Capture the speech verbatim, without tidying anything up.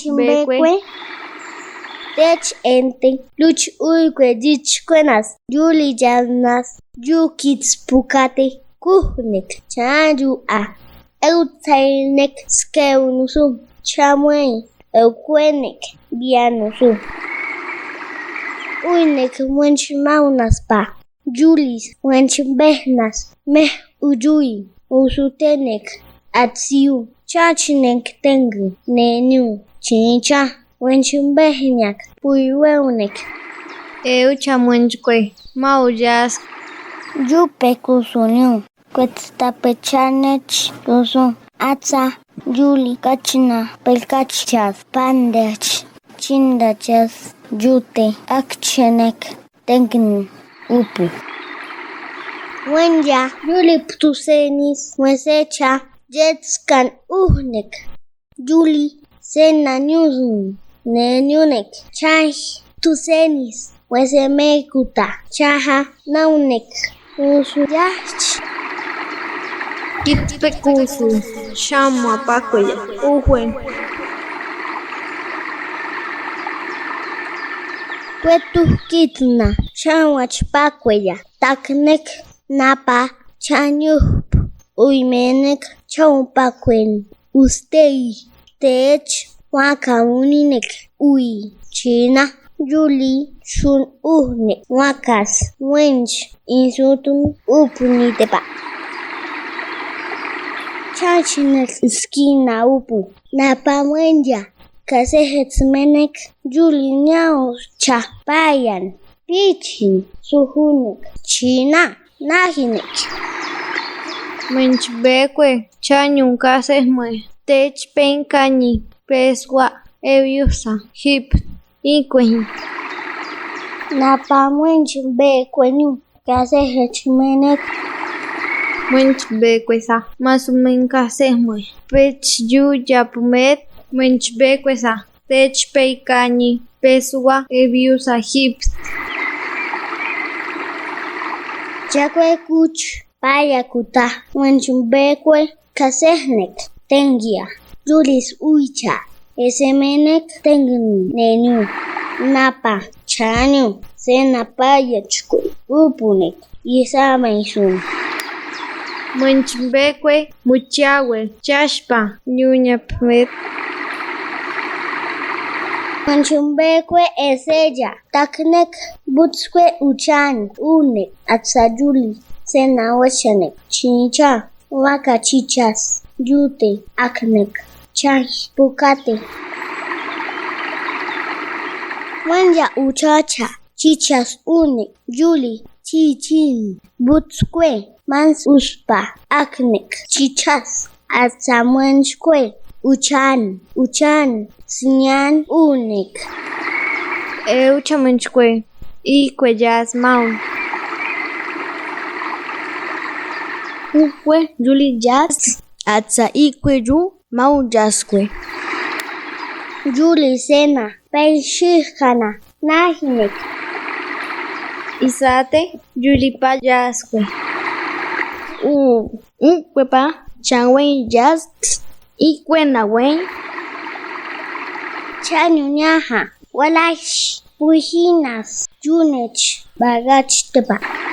Chimbekue. Tech ente. Luch uikue dich kuenas. Yuli yanas. Yukits pukate. Kuhnek. Chayu a. Eutsainek skeunusu. Chamue. Eukuenek. Bianusu. Uinek muench maunas pa. Yulis, wench behnas, meh uyui, usutenek, atsiu, chachinek tengü, neniu, chicha, wench behniak, puiweunek. Eucha muench kue, mau yas. Yupe kusuniu, kuet tapechanech, kusu, atsa, yuli, kachina, pelkachas, pandech, chindachas, yute, akchenek. Tengün upu. Wenja, yuli ptusenis, muesecha, yetskan uhnek. Yuli, sena niuzun, neniunek, chah, ptusenis, muesemekuta, chaha, naunek, usu yach. Kitpekusu, chamua pakueya, uhuen. Kuetuhkitna, chamua chpakueya, taknek, napa, chanyuhp, uimenek, chaupakuen, ustei, tech, wakauninek, ui, china, yuli, chun, uhnek, wakas, wench, insutun, upunitepa. Chachinek, skina, upu, napa, wenja. Kasehetsmenek, yuli, niaucha, payan, pichin, suhunek, china, nahinek. Menchbekue, chanyun kasehmue, tech, penkañi, pesua, ebiusa, hip, ikuehin. Napa muenchbekue niu. Kasehechmenek. Muenchbekue sa, masumen kasehmue. Pech yu yapmet, muenchbekue sa. Tech, peikañi, pesua, ebiusa, hips. Chakue kuch, payakuta, muenchbekue. Kasehnek, tengia, yulis uicha, esemenek, tengün, neniu, napa, chaniu, sena payachkue, upunek, isameisun. Menchbekue, muchawe, chashpa, niuñapmet. Menchbekue, eseya, taknek, butskue, uchan, unek, atsa yuli, sena wachanek, chincha. Waka chichas, yute, aknek, chah, pukate. Wenja uchacha, chichas unek, yuli, chichin, butskue, mans uspa, aknek, chichas, atsa muenchkue, uchan, uchan, siñan, unek. Eucha muenchkue, ikue yas maun. Ukue yuli yas, atsa ikue yu mau yaskue. Yuli sena, peishihkana, nahinek. Isate, yuli pa yaskue. U, ukue pa, chanwen yas, ikue nawen. Chaniuñaha. Walash, puhinas, yunech, bagach tepa.